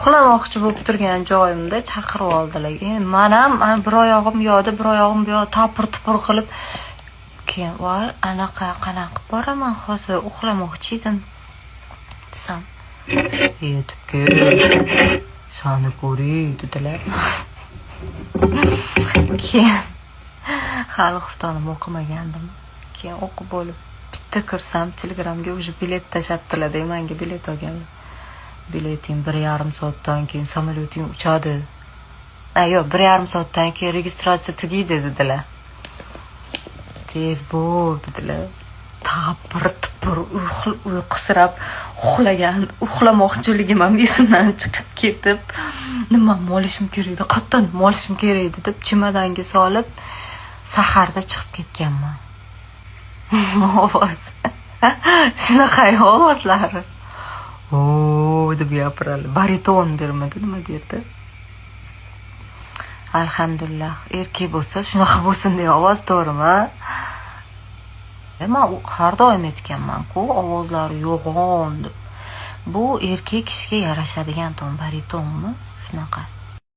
Uxlamoqchi bo'lib turgan joyimda chaqirib oldilar. Endi man ham ana bir oyog'im u yoqda, bir oyog'im bu yoqda, tapir tupur qilib, keyin voy, anaqa, qanaqa qilib boraman hozir, uxlamoqchi edim, desam, "Yetib kel, sani ko'ray", dedilar. Keyin hali xuftonimni o'qimagandim. Keyin o'qib bo'lib bitta kirsam Telegramga, уже bilet tashlabdilar-da manga, bilet olganlar. "Bileting 1,5 soatdan keyin samolyoting uchadi, a yo'q, 1,5 soatdan keyin registratsiya tugaydi", dedilar. "Tez bo'l", dedilar. Tapir tupur uyqusirab uxlagan, uxlamoqchiligim ham esimdan chiqib ketib, nimamni olishim kerak edi, qayerdan nima olishim kerak edi deb, chemadanga solib, saharda chiqib ketganman. Ovoz shunaqa, ovozlari o deb gapiradi, bariton dermidi, nima derdi. Alhamdulillah, erkak bo'lsa, shunaqa bo'lsin degan ovoz, to'g'rimi? Man har doim aytganman-ku, ovozlari yo'g'on deb. Bu erkak kishiga yarashadigan ton, baritonmi, shunaqa.